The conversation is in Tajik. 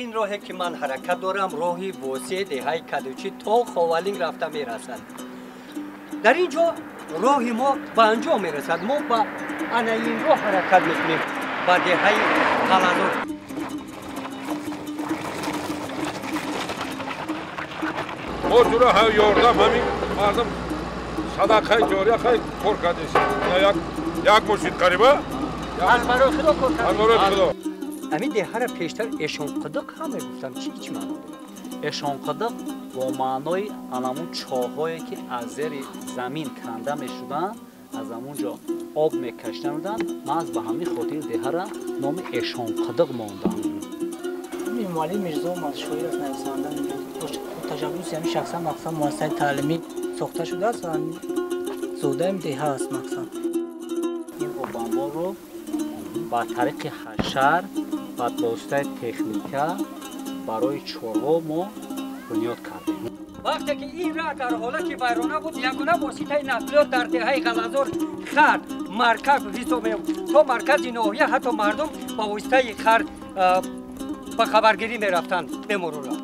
Ин роҳе ки ман ҳаракат дорам, роҳи восеъ деҳаи Кадучӣ то Ховалинг рафта мерасад. Дар ин ҷо роҳи мо ба анҷом мерасад. Мо ба ана ин роҳ ҳаракат мекунем ба деҳаи Ғалазор. Мо туро ёрдам ҳамин мардум садақаи ҷория хай кор кардем. Як мошин қариба? Аз барои Худо кор кардем. Аз барои Худо. Ҳамин деҳаро пештар Эшонқудуқ ҳам мегуфтанд. Чӣ маъно дорад? Эшонқудуқ бо маънои анамун чоҳҳое ки аз зери замин канда мешуданд, аз ҳамун ҷо об мекашиданд. Маҳз ба ҳамин хотир деҳара номи Эшонқудуқ монданд. Муаллим Мирзо шоир аст, нависанда. Бо ташаббуси ҳамин шахсан мақсад муассисаи таълимӣ сохта шудааст ва зодаи деҳа аст мақсад. Ин обанборро ба тариқи ҳашар ва ба воситаи техника барои чорво мо бунёд кардем. Вақте ки ин роҳ дар ҳолати вайрона буд, ягона воситаи нақлиёт дар деҳаи Ғалазор хар марказ ҳисоб меёфт. То маркази ноҳия ҳатто мардум ба воситаи хар ба хабаргирӣ мерафтанд беморора.